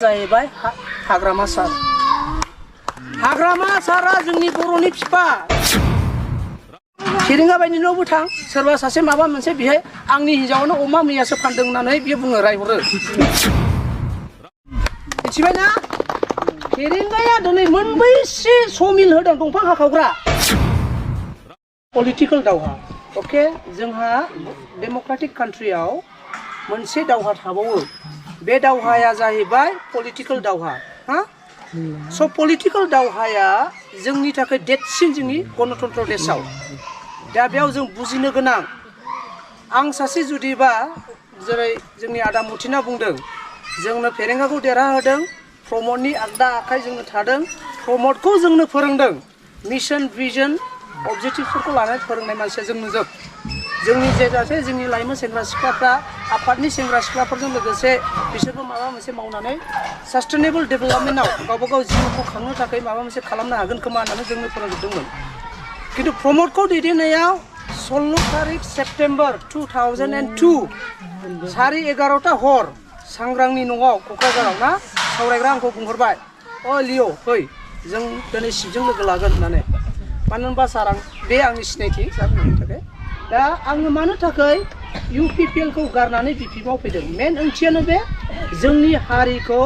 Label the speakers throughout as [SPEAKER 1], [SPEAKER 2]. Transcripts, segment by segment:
[SPEAKER 1] जाहैबाय हाग्रामा सार। हाग्रामा सारा जोंनि बर'नि फिफा। खेरेंगा बायदि न'बो थां सोरबा सासे माबा मोनसे बेहाय आंनि हिन्जावनो अमा मैयासो फानदों होननानै बियो बुङो रायहरो। मिथिबाय ना? खेरेंगाया दिनै मोनबैसे समिल होदों दंफां हाखावग्रा। पलिटिकल दावहा। अके जोंहा डेम'क्रेटिक कान्ट्रियाव मोनसे दावहा थाबावो। बे दावहाया जाहैबाय पलिटिकल दावहा। स' पलिटिकल दावहाया जोंनि थाखाय देरसिन जोंनि गणतन्त्र देशआव। दा बेयाव जों बुजिनो गोनां आं सासे जुदिबा जेरै जोंनि आदा मथिना बुंदों जोंनो फेरेंगाखौ देरहाहोदों प्रमदनि आगदा आखाइ जोंनो थादों प्रमदखौ जोंनो फोरोंदों मिशन भिजन अबजेक्टिभफोरखौ लानानै फोरोंनाय मानसिया जोंनो जोब जोंनि जायगासे जोंनि लाइमोन सेंग्रा सिख्लाफ्रा आफादनि सेंग्रा सिख्लाफोरजों लोगोसे बिसोरबो माबा मोनसे मावनानै सास्टेनेबल डेभेलपमेन्टआव गावबा गाव जिउखौ खांनो थाखाय माबा मोनसे खालामनो हागोन खोमा होननानै जोंनो फोरोंजोबदोंमोन। किन्तु प्रमदखौ दैदेननायाव 16 तारिख सेप्तेम्बर 2002 11:30 हर सांग्रांनि न'आव क'क्राझाराव ना सावरायग्रा आंखौ बुंहरबाय लिअ फै जों दिनै शिबजों लोगो लागोन होननानै मानो होनबा सार बे आंनि सिनायथि सार होननायनि थाखाय दा आङो मानो थाखाय UPPL खौ गारनानै BPM आव फैदों मेन ओंथियानो बे जोंनि हारिखौ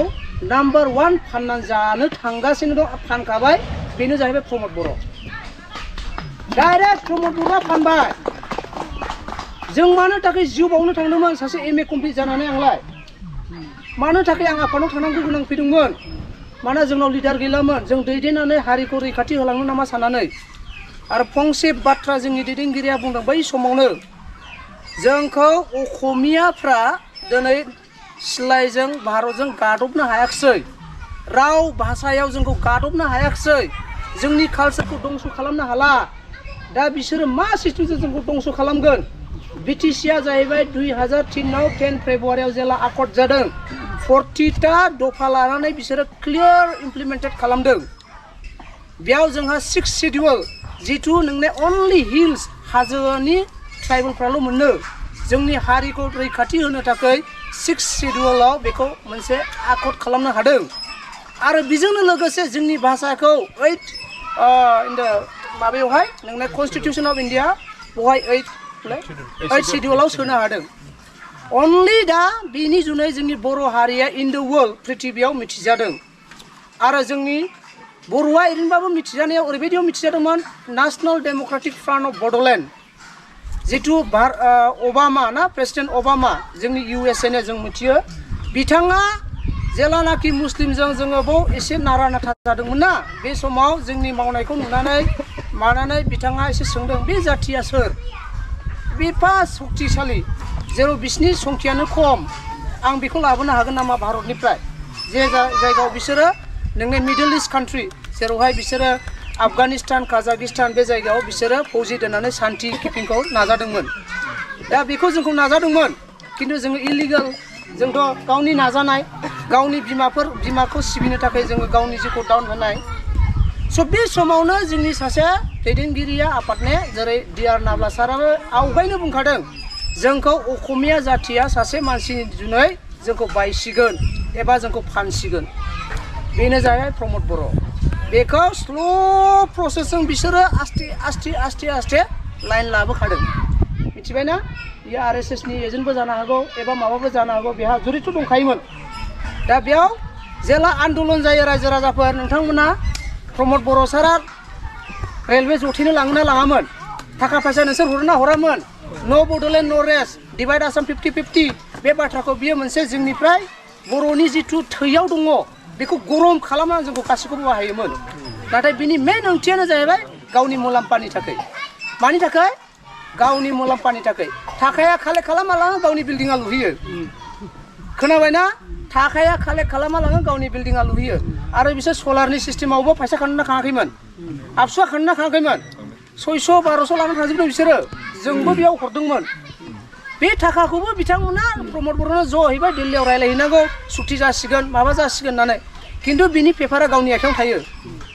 [SPEAKER 1] नाम्बार 1 फाननानै जानो थांगासिनो दं फानखाबाय बेनो जाहैबाय प्रमद बर'। डाइरेक्ट प्रमद बर'आ फानबाय। जों मानो थाखाय जिउ बावनो थांदोंमोन सासे MA कमप्लिट जानानै आंलाय मानो थाखाय आं आफादाव थांनांगौ गोनां फैदोंमोन मानोना जोंनाव लिडार गैलामोन जों दैदेननानै हारिखौ रैखाथि होलांनो नामा साननानै आरो फंसे बाथ्रा जोंनि दैदेनगिरिया बुंदों बै समावनो जोंखौ असमियाफ्रा दिनै सिलाइजों भारतजों गादबनो हायाखिसै राव भाषायाव जोंखौ गादबनो हायाखिसै जोंनि कालचारखौ दंस' खालामनो हाला दा बिसोरो मा सिस्टेमजों जोंखौ दंस' खालामगोन BTCआ जाहैबाय 2003 आव 10 फेब्रुवारियाव जेला आकर्ड जादों 40टा दफा लानानै बिसोरो क्लियार इमप्लिमेन्टेड खालामदों। बेयाव जोंहा 6 शेड्युल जिथु नोंने अनलि हिल्स हाजोनि ट्राइबेलफ्राल' मोनो जोंनि हारिखौ रैखाथि होनो थाखाय 6 शेड्युलाव बेखौ मोनसे आकर्ड खालामनो हादों आरो बेजोंनो लोगोसे जोंनि भाषाखौ 8 माबायावहाय नोंने कनस्टिटिउसन अफ इन्डिया बेवहाय 8 शेड्युलाव सोनो हादों। अनलि दा बेनि जुनै जोंनि बर' हारिया इन द वर्ल्ड पृथिबियाव मिथिजादों आरो जोंनि बर'आ ओरैनोबाबो मिथिजानायाव ओरैबायदियाव मिथिजादोंमोन national democratic front of Bodoland जिथु ओबामा ना प्रेसिडेन्ट ओबामा जोंनि USA जों मिथियो बिथाङा जेलानाखि मुस्लिमजों जोङो बाव एसे नारा नाथा जादोंमोन ना बे समाव जोंनि मावनायखौ नुनानै बिथाङा एसे सोंदों बे जाथिया सोर बिफा शक्तिशाली जेराव बिसिनि संख्यानो खम आं बेखौ लाबोनो हागोन नामा भारतनिफ्राय जे जायगायाव बिसोरो नोंनि मिडल इस्ट कान्ट्रि जेरावहाय बिसोरो आफगानिस्तान काजाकिस्तान बे जायगायाव बिसोरो फौजि दोननानै शान्ति किपिंखौ नाजादोंमोन दा बेखौ जोंखौ नाजादोंमोन खिन्थु जोङो इलिगेल जोंथ' गावनि नाजानाय गावनि बिमाखौ सिबिनो थाखाय जोङो गावनि जिउखौ डाउन होनाय स' बे समावनो जोंनि सासे दैदेनगिरिया आफादने जेरै DR नाब्ला साराबो आवगायनो बुंखादों जोंखौ असमिया जाथिया सासे मानसिनि जुनै जोंखौ बायसिगोन एबा जोंखौ फानसिगोन बेनो जाहैबाय प्रमद बर' बेखौ स्ल' प्रसेसजों बिसोरो आस्थे लाइन लाबोखादों मिथिबाय ना बियो RSS नि एजेन्टबो जानो हागौ एबा माबाबो जानो हागौ बेहा जुरिथ' दंखायोमोन दा बेयाव जेला आन्दलन जायो रायजो राजाफोर नोंथांमोना प्रमद बर' सारा रेलवे जथेनो लाङोना लाङामोन थाखा फैसा नोंसोर हरोना हरामोन नो बड'लेण्ड नो रेस्ट डिभाइड आसाम 50-50 बे बाथ्राखौ बियो मोनसे जोंनिफ्राय बर'नि जिथु थैयाव दङ बेखौ गरम खालामनानै जोंखौ गासैखौबो बाहायोमोन नाथाय बिनि मेन ओंथियानो जाहैबाय गावनि मुलाम्फानि थाखाय मानि थाखाय गावनि मुलाम्फानि थाखाय थाखाया कालेक्ट खालामा लाङो गावनि बिल्डिङा लुहैयो खोनाबायना थाखाया कालेक्ट खालामा लाङो गावनि बिल्डिङा लुहैयो आरो बिसोर सलारनि सिस्टेमावबो फैसा खांनो खाङाखैमोन आबसुआ खांनो खाङाखैमोन 600-1200 लानानै थांजोबदों बिसोरो जोंबो बेयाव हरदोंमोन बे थाखाखौबो बिथांमोना प्रमद बर'नो ज' हैबाय दिल्लीयाव रायलायहैनांगौ सुक्ति जासिगोन माबा जासिगोन होननानै खिन्थु बिनि पेपारा गावनि आखायाव थायो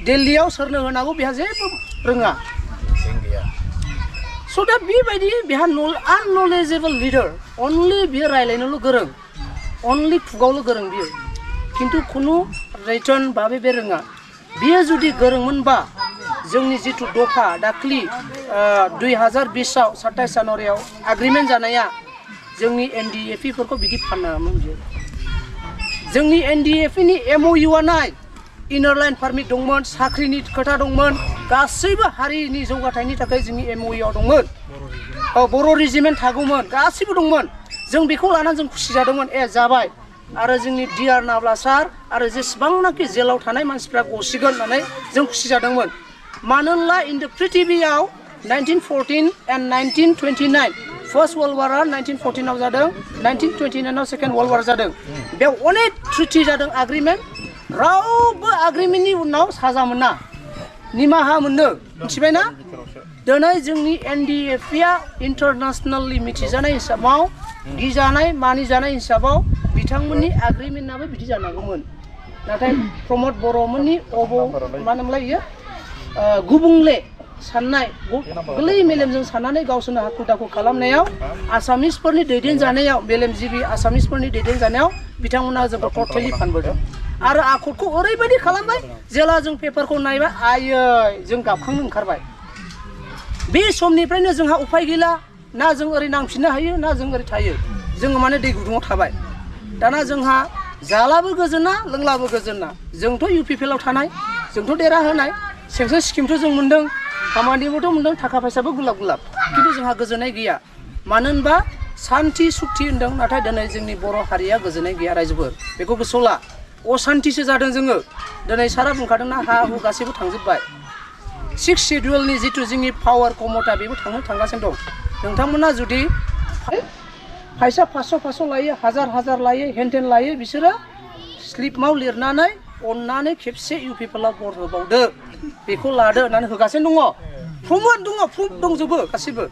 [SPEAKER 1] दिल्लीयाव सोरनो होनांगौ बेहा जेबो रोङा स' दा बेबायदि बेहा आननलेजेबल लिडार अनलि बियो रायलायनोल' गोरों अनलि खुगावल' गोरों बियो किन्तु खुनु रिटर्न भाबे बे रोङा बियो जुदि गोरोंमोनबा जोंनि जिथु दफा दाख्लि 2020आव 27 जानुवारियाव एग्रिमेन्ट जानाया जोंनि NDFE फोरखौ बिदि फानामोन बियो जोंनि NDFE नि MOU आ नाय इनार लाइन पारमिट दंमोन साख्रिनि खोथा दंमोन गासैबो हारिनि जौगाथायनि थाखाय जोंनि MOU आव दंमोन बर' रेजिमेन्ट थागौमोन गासैबो दंमोन जों बेखौ लानानै जों खुसि जादोंमोन जाबाय आरो जोंनि डिआर नाब्ला सार आरो जेसेबांनाखि जेलाव थानाय मानसिफ्रा गसिगोन होननानै जों खुसि जादोंमोन मानोना इन द पृथिबीयाव 1914 and 1929 फर्स्ट वर्ल्ड वारआ 1914 आव जादों 1929 आव सेकेन्ड वर्ल्ड वार जादों बेयाव अनेक ट्रिटि जादों एग्रिमेन्ट रावबो एग्रिमेन्टनि उनाव साजा मोना निमाहा मोनो मिथिबायना दिनै जोंनि NDFE आ इन्टारनेशनेलि मिथिजानाय हिसाबाव गिजानाय मानिजानाय हिसाबाव बिथांमोननि एग्रिमेन्टआबो बिदि जानांगौमोन नाथाय प्रमद बर'मोननि मा होनोमोनलाय इयो गुबुंले साननाय गोरलै मेलेमजों साननानै गावसोरनो हाखु दाखु खालामनायाव आसामिसफोरनि दैदेनजानायाव मेलेमजिबि आसामिसफोरनि दैदेनजानायाव बिथांमोना जोंखौ टटेलि फानबोदों आरो आखदखौ ओरैबायदि खालामबाय जेला जों पेपारखौ नायबाय आयै जों गाबखांनो ओंखारबाय बे समनिफ्रायनो जोंहा उपाय गैला ना जों ओरै नांफिननो हायो ना जों ओरै थायो जोङो माने दै गुदुङाव थाबाय दाना जोंहा जालाबो गोजोना लोंलाबो गोजोना जोंथ' UPPL आव थानाय जोंथ' देरा होनाय सेंसन स्किमथ' जों मोन्दों खामानिबोथ' मोन्दों थाखा फैसाबो गुलाब गुलाब खिन्थु जोंहा गोजोननाय गैया मानो होनबा सान्थि सुक्ति होन्दों नाथाय दिनै जोंनि बर' हारिया गोजोननाय गैया रायजोफोर बेखौ गोसोआव ला असान्थिसो जादों जोङो दिनै सारा बुंखादोंना हा हु गासैबो थांजोब्बाय 6 शेड्युलनि जिथु जोंनि पावार कमथा बेबो थांगासिनो दं नोंथांमोना जुदि फैसा 500 लायो हाजार लायो हेनटेन लायो बिसोरो स्लिपआव लिरनानै अननानै खेबसे UPPL आव भट होबावदो बेखौ लादो होननानै होगासिनो दङ प्रमद दङ प्रुफ दंजोबो गासैबो